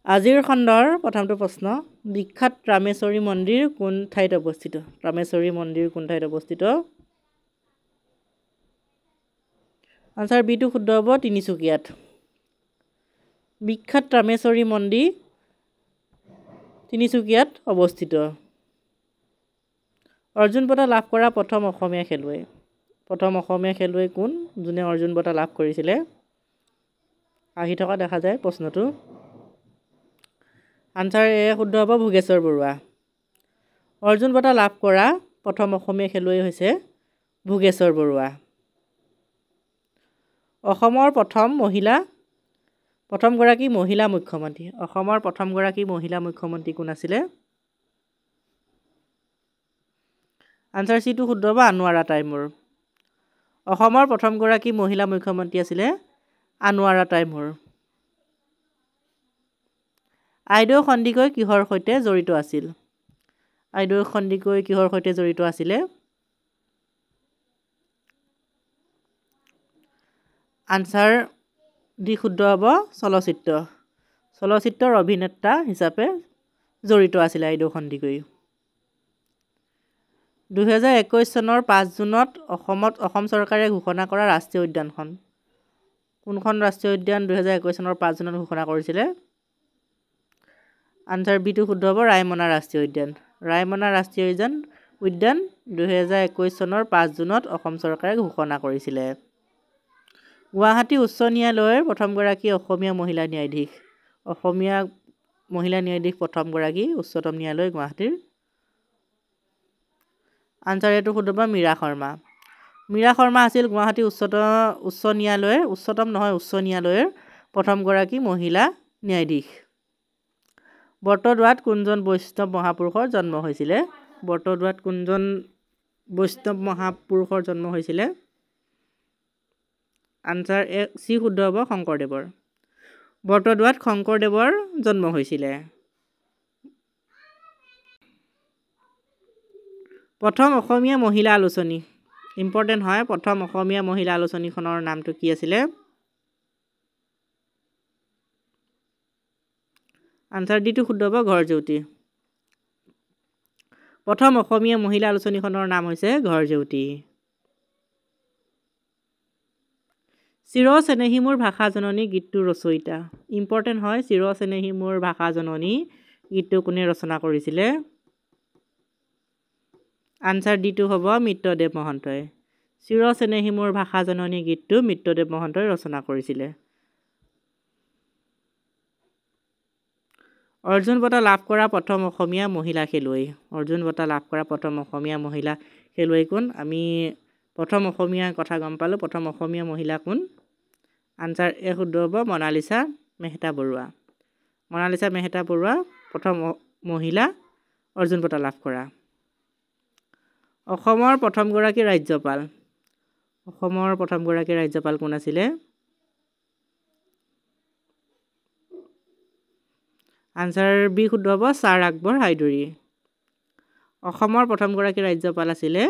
আজিৰ খণ্ডৰ প্ৰথমটো প্ৰশ্ন, বিখ্যাত ৰামেশ্বৰী মন্দিৰ কোন ঠাইত অৱস্থিত? ৰামেশ্বৰী মন্দিৰ কোন ঠাইত অৱস্থিত? আনচাৰ বিটো শুদ্ধ হ'ব, তিনিচুকীয়াত। বিখ্যাত ৰামেশ্বৰী মন্দিৰ তিনিচুকীয়াত অৱস্থিত। অৰ্জুন বঁটা লাভ কৰা প্ৰথম অসমীয়া খেলুৱৈ। প্ৰথম অসমীয়া খেলুৱৈ কোন যোনে অৰ্জুন বঁটা লাভ কৰিছিলে? আহি থকা দেখা যায় প্ৰশ্নটো। আনচাৰ এ শুদ্ধ হ'ব, ভোগেশ্বৰ বৰুৱা। অৰ্জুন বঁটা লাভ কৰা প্ৰথম অসমীয়া খেলুৱৈ হৈছে ভোগেশ্বৰ বৰুৱা। অসমৰ প্ৰথমগৰাকী মহিলা মুখ্যমন্ত্ৰী। অসমৰ প্ৰথমগৰাকী মহিলা মুখ্যমন্ত্ৰী কোন আছিলে? আনচাৰ চিটো শুদ্ধ হ'ব, আনোৱাৰা টাইমুৰ। অসমৰ প্ৰথমগৰাকী মহিলা মুখ্যমন্ত্ৰী আছিলে আনোৱাৰা টাইমুৰ। আইদেউ সন্দিকৈ কিহৰ সৈতে জড়িত আছিল? আইদেউ সন্দিকৈ কিহৰ সৈতে জড়িত আছিলে? আনচাৰ ডি শুদ্ধ হ'ব, চলচ্চিত্ৰ। চলচ্চিত্ৰৰ অভিনেতা হিচাপে জড়িত আছিলে আইদেউ সন্দিকৈ। 2021 চনৰ 5 জুনত অসমত অসম চৰকাৰে ঘোষণা কৰা ৰাষ্ট্ৰীয় উদ্যানখন কোনখন? ৰাষ্ট্ৰীয় উদ্যান 2021 চনৰ 5 জুনত ঘোষণা কৰিছিলে? আনচাৰ বিটো শুদ্ধ হ'ব, ৰায়মনা ৰাষ্ট্ৰীয় উদ্যান। ৰায়মনা ৰাষ্ট্ৰীয় উদ্যান 2021 চনৰ 5 জুনত অসম চৰকাৰে ঘোষণা কৰিছিলে। গুৱাহাটী উচ্চ ন্যায়ালয়ৰ প্ৰথমগৰাকী অসমীয়া মহিলা ন্যায়াধীশ। অসমীয়া মহিলা ন্যায়াধীশ প্ৰথমগৰাকী উচ্চতম ন্যায়ালয় গুৱাহাটীৰ। আনচাৰ এইটো শুদ্ধ হ'ব, মীৰা শৰ্মা। মীৰা শৰ্মা আছিল গুৱাহাটী উচ্চ ন্যায়ালয়ৰ, উচ্চতম নহয়, উচ্চ ন্যায়ালয়ৰ প্ৰথমগৰাকী মহিলা ন্যায়াধীশ। বটদ্ৰৱাত কোনজন বৈষ্ণৱ মহাপুৰুষৰ জন্ম হৈছিলে? বটদ্ৰৱাত কোনজন বৈষ্ণৱ মহাপুৰুষৰ জন্ম হৈছিলে? আনচাৰ এ চি শুদ্ধ হ'ব, শংকৰদেৱৰ। বটদ্ৰৱাত শংকৰদেৱৰ জন্ম হৈছিলে। প্ৰথম অসমীয়া মহিলা আলোচনী, ইম্পৰ্টেণ্ট হয়, প্ৰথম অসমীয়া মহিলা আলোচনীখনৰ নামটো কি আছিলে? আনচাৰ ডিটো শুদ্ধ হ'ব, ঘৰ জেউতি। প্ৰথম অসমীয়া মহিলা আলোচনীখনৰ নাম হৈছে ঘৰ জেউতি। চিৰ চেনেহী মোৰ ভাষা জননী গীতটোৰ ৰচয়িতা। ইম্পৰ্টেণ্ট হয়, চিৰ চেনেহী মোৰ ভাষা জননী গীতটো কোনে ৰচনা কৰিছিলে? আনচাৰ ডিটো হ'ব, মিত্ৰদেৱ মহন্তই। চিৰ চেনেহী মোৰ ভাষা জননী গীতটো মিত্ৰদেৱ মহন্তই ৰচনা কৰিছিলে। অৰ্জুন বঁটা লাভ কৰা প্ৰথম অসমীয়া মহিলা খেলুৱৈ। অৰ্জুন বঁটা লাভ কৰা প্ৰথম অসমীয়া মহিলা খেলুৱৈ কোন? আমি প্ৰথম অসমীয়া কথা গম পালোঁ, প্ৰথম অসমীয়া মহিলা কোন? আনচাৰ এ শুদ্ধ হ'ব, মনালিছা মেহতা বৰুৱা। মনালিছা মেহতা বৰুৱা প্ৰথম মহিলা অৰ্জুন বঁটা লাভ কৰা। অসমৰ প্ৰথমগৰাকী ৰাজ্যপাল। অসমৰ প্ৰথমগৰাকী ৰাজ্যপাল কোন আছিলে? আনচাৰ বি শুদ্ধ হ'ব, ছাৰ আকবৰ হায়দৰী। অসমৰ প্ৰথমগৰাকী ৰাজ্যপাল আছিলে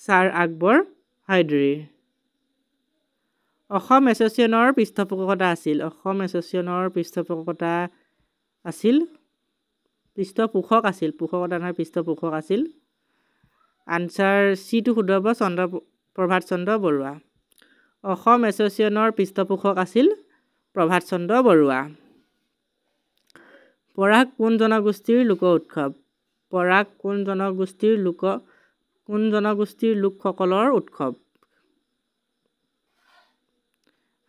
ছাৰ আকবৰ হায়দৰী। অসম এছ'চিয়েশ্যনৰ পৃষ্ঠপোষকতা আছিল। অসম এছ'চিয়েশ্যনৰ পৃষ্ঠপোষকতা আছিল, পৃষ্ঠপোষক আছিল, পোষকতা নহয়, পৃষ্ঠপোষক আছিল। আনচাৰ চিটো শুদ্ধ হ'ব, প্ৰভাত চন্দ্ৰ বৰুৱা। অসম এছ'চিয়েশ্যনৰ পৃষ্ঠপোষক আছিল প্ৰভাত চন্দ্ৰ বৰুৱা। পৰাগ কোন জনগোষ্ঠীৰ লোক উৎসৱ? পৰাগ কোন জনগোষ্ঠীৰ লোকসকলৰ উৎসৱ?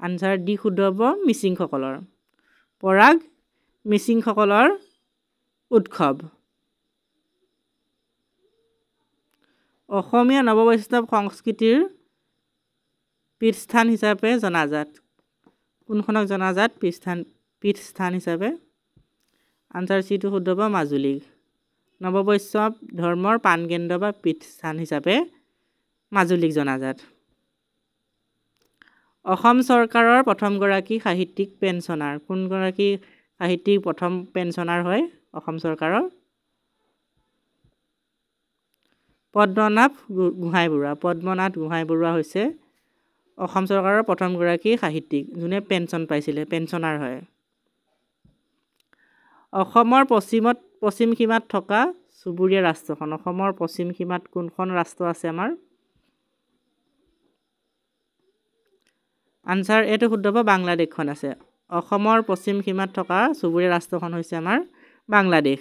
আনচাৰ ডি শুদ্ধ হ'ব, মিচিংসকলৰ। পৰাগ মিচিংসকলৰ উৎসৱ। অসমীয়া নৱবৈষ্ণৱ সংস্কৃতিৰ পীঠস্থান হিচাপে জনাজাত কোনখনক জনাজাত পীঠস্থান হিচাপে? আনচাৰ চিটো শুদ্ধ হ'ব, মাজুলী। নৱবৈষ্ণৱ ধৰ্মৰ প্ৰাণকেন্দ্ৰ বা পীঠস্থান হিচাপে মাজুলীক জনাজাত। অসম চৰকাৰৰ প্ৰথমগৰাকী সাহিত্যিক পেঞ্চনাৰ। কোনগৰাকী সাহিত্যিক প্ৰথম পেঞ্চনাৰ হয় অসম চৰকাৰৰ? পদ্মনাভ গোহাঁই বৰুৱা। পদ্মনাথ গোহাঁই বৰুৱা হৈছে অসম চৰকাৰৰ প্ৰথমগৰাকী সাহিত্যিক যোনে পেঞ্চন পাইছিলে, পেঞ্চনাৰ হয়। অসমৰ পশ্চিম সীমাত থকা চুবুৰীয়া ৰাষ্ট্ৰখন। অসমৰ পশ্চিম সীমাত কোনখন ৰাষ্ট্ৰ আছে আমাৰ? আনচাৰ এইটো শুদ্ধ হ'ব, বাংলাদেশখন আছে। অসমৰ পশ্চিম সীমাত থকা চুবুৰীয়া ৰাষ্ট্ৰখন হৈছে আমাৰ বাংলাদেশ।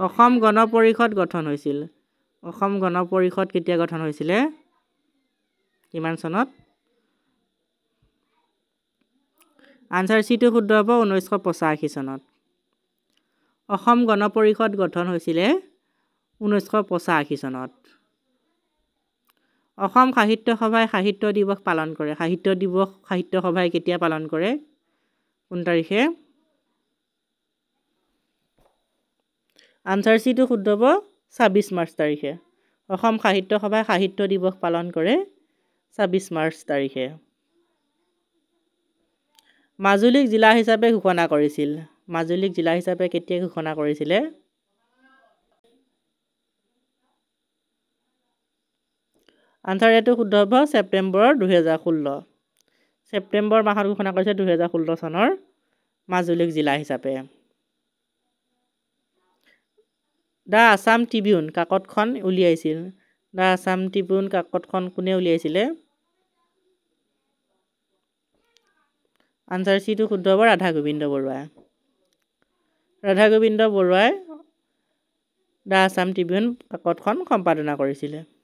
অসম গণ পৰিষদ গঠন হৈছিল। অসম গণ পৰিষদ কেতিয়া গঠন হৈছিলে? কিমান চনত? আনচাৰ চিটো শুদ্ধ হ'ব, 1985 চনত। অসম গণ পৰিষদ গঠন হৈছিলে 1985 চনত। অসম সাহিত্য সভাই সাহিত্য দিৱস পালন কৰে। সাহিত্য দিৱস সাহিত্য সভাই কেতিয়া পালন কৰে? কোন তাৰিখে? আনচাৰ চিটো শুদ্ধ হ'ব, 26 মাৰ্চ তাৰিখে। অসম সাহিত্য সভাই সাহিত্য দিৱস পালন কৰে 26 মাৰ্চ তাৰিখে। মাজুলীক জিলা হিচাপে ঘোষণা কৰিছিল। মাজুলীক জিলা হিচাপে কেতিয়া ঘোষণা কৰিছিলে? আনচাৰ এইটো শুদ্ধ হ'ব, ছেপ্টেম্বৰ 2016। ছেপ্টেম্বৰ মাহত ঘোষণা কৰিছে 2016 চনৰ মাজুলীক জিলা হিচাপে। The Assam Tribune কাকতখন উলিয়াইছিল। The Assam Tribune কাকতখন কোনে উলিয়াইছিলে? আনচাৰ চিটো শুদ্ধ হ'ব, ৰাধা গোবিন্দ বৰুৱা। ৰাধা গোবিন্দ বৰুৱাই the Assam Tribune কাকতখন সম্পাদনা কৰিছিলে।